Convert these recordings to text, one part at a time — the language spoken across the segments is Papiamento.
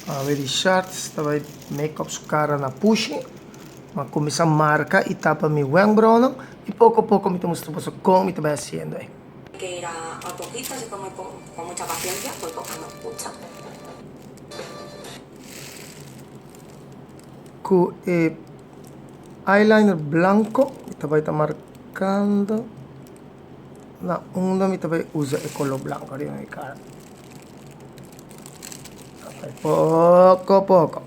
Awe Richard ta bai make up su cara na pushi. Mi a cuminsa marca y tapa mi wenkbrauwnan y poco poco mi ta mustra boso con mi ta bai haciendo ey. Que ir a poquito, así como con mucha paciencia, voy tocando mucha. Cu e eyeliner blanco mi ta bai ta marcando na unda mi ta bai usa e color blanco riba mi cara. Poco poco.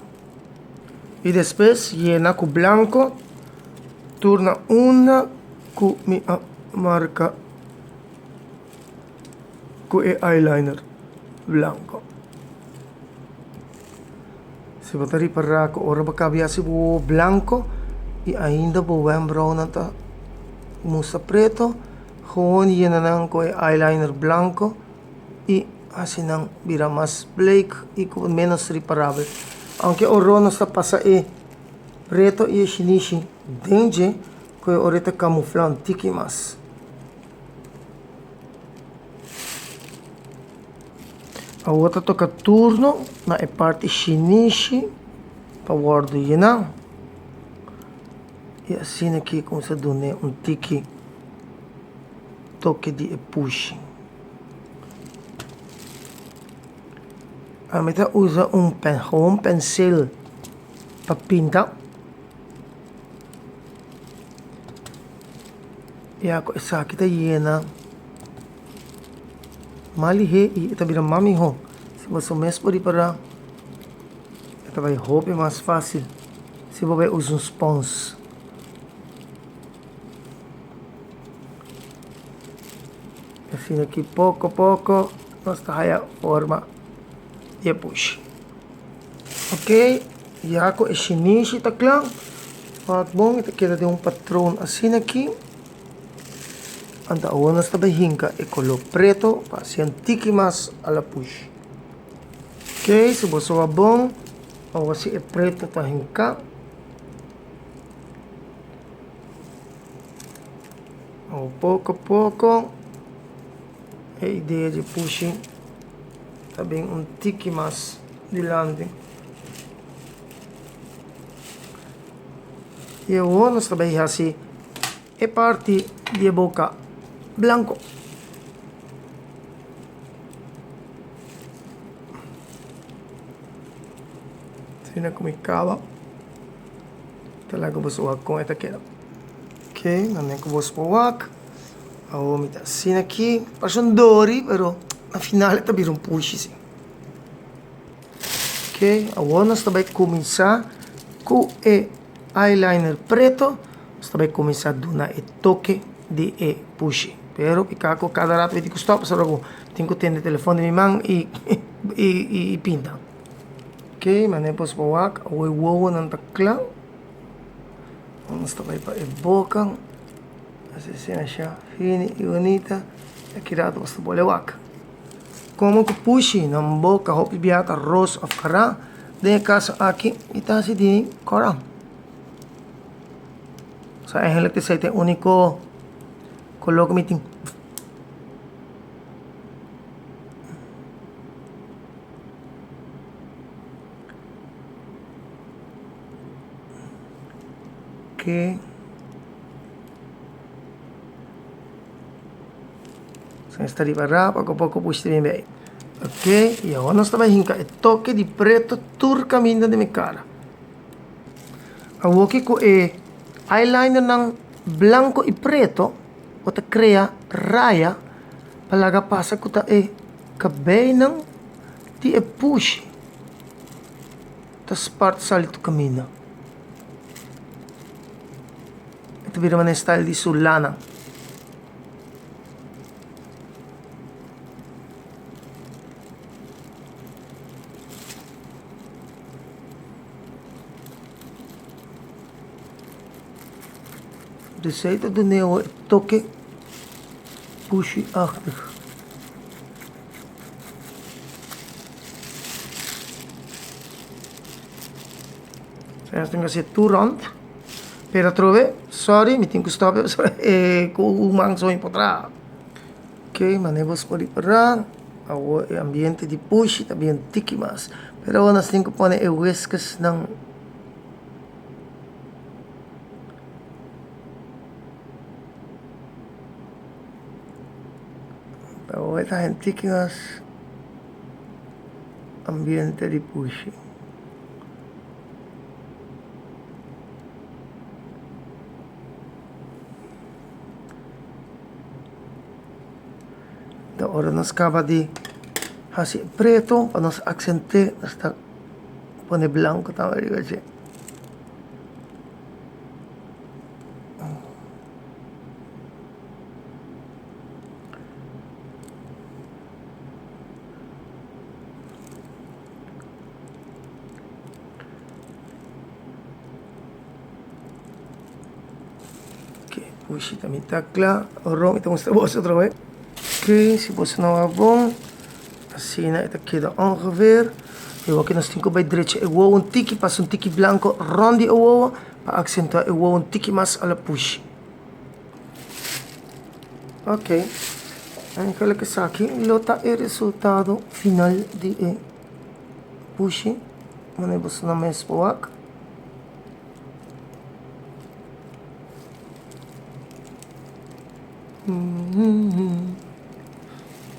Y despues yena cu blanco tur na unda cu mi a marca cu e eyeliner blanco. Si bo ta ripara cu ora bo caba haci bo wowo blanco y ainda bo wembrouwnan ta mustra preto, gewoon yena nan cu e eyeliner blanco. i hasi nan bira mas bleek i ku ménos riparabel. Aunke oro nos ta pasa e preto i e shinishi den dje, ku e oro ta kamuflá un tiki mas. Awor ta toka turno na e parti shinishi pa wòrdu yená. I asina aki kuminsá dun'é un tiki toke di e pushi. Ami ta usa un pen gewoon penseel pa pinta. Ya ku esaki ta yena mas lihé i e ta bira mas mihó. Si boso mes por ripará e ta bai hopi mas fásil si bo bai usa un spons. Asina aki poko poko nos ta haya forma di e pushi. Ok, ya ku e shinishi ta kla, wak bon e ta keda den un patron asina aki. Anto awor nos ta bai hinka e koló preto pa hasi un tiki mas a la pushi. Ok, si boso wak bon, awor si e preto ta hinka. Awo poko poko e idea di pushi ta bin un tiki mas dilanti. I awor nos ta bai hasi e parti di e boka blanko. Asina ku mi kaba. Ta laga boso wak kon e ta keda. Ok, mane ku boso por wak. Awor mi ta asina aki. Parse un dori, pero na final e ta bira un pushi si. Ok, awor nos ta bai kuminsá ku e eyeliner preto. Nos ta bai kuminsá duna e toke di e pushi. Pero pika ku kada rato mi tin ku stòp pasobra ku tin ku tende telefòn den mi man i i pinta. Ok, mane boso por wak, awor e wowonan ta kla. Nos ta bai pa e boka. Así asina sha fini i bunita. E aki rato boso ta bole wak. Komo ku pushi nan boka hopi bia ta ros òf kara, den e kaso aki mi ta hasi di kòrá. So eigenlijk esei ta e úniko koló ku mi tin. Ke Esta riba rap poco poco push ta bin bay. Ok, y awor nos ta bay hinca e toke di preto tur caminda den mi cara. Awor ki cu e eyeliner nan blanco y preto bo ta crea raya pa laga pasa cu ta e Kabeinan di e pushi ta spart sali tur kaminda. E ta bira manera style di su lana. Desei ta dun'e e toke pushi-achtig. Nos tin ku hasi tur rònt. Pero atrobe, sòri, mi tin ku stòp e ku un man so mi por traha. Ok, manera bo por ripará. Awor e ambiente di pushi ta bien tiki mas. Pero awor nos tin ku pone e whiskers-nan. Awor e ta hen tiki mas ambiente di pushi. Ta ora nos kaba di hasi e preto pa nos aksent'é nos ta pone blanko tambe riba dje. Ok, pushi ta mitá kla. Oro mi ta mustra boso otro bes. Ok, si boso no wak bon, asina e ta keda ongeveer. E wak nos tin ku bai drecha e wowo un tiki, pasa un tiki blanko rònt di e wowo pa aksentuá e wowo un tiki mas a la pushi. Ok, eigenlijk esaki lo ta e resultado final di e pushi. Manera boso nan mes por wak.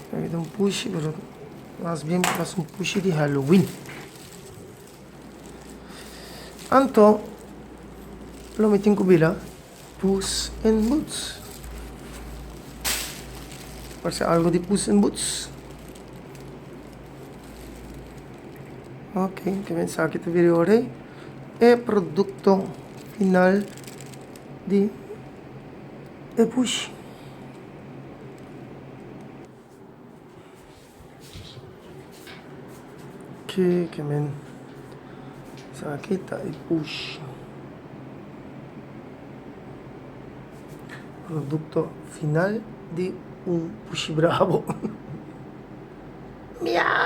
Esaki ta un pushi pero mas bien parece un pushi di Halloween. Anto lo mi tin ku bira Puss in Boots. Parece algo di Puss in Boots. Ok, ke men esaki ta bira ora ei. E produkto final di e pushi. Ok, ke men esaki ta e pushi. Produkto final di un pushi brabo. Miau!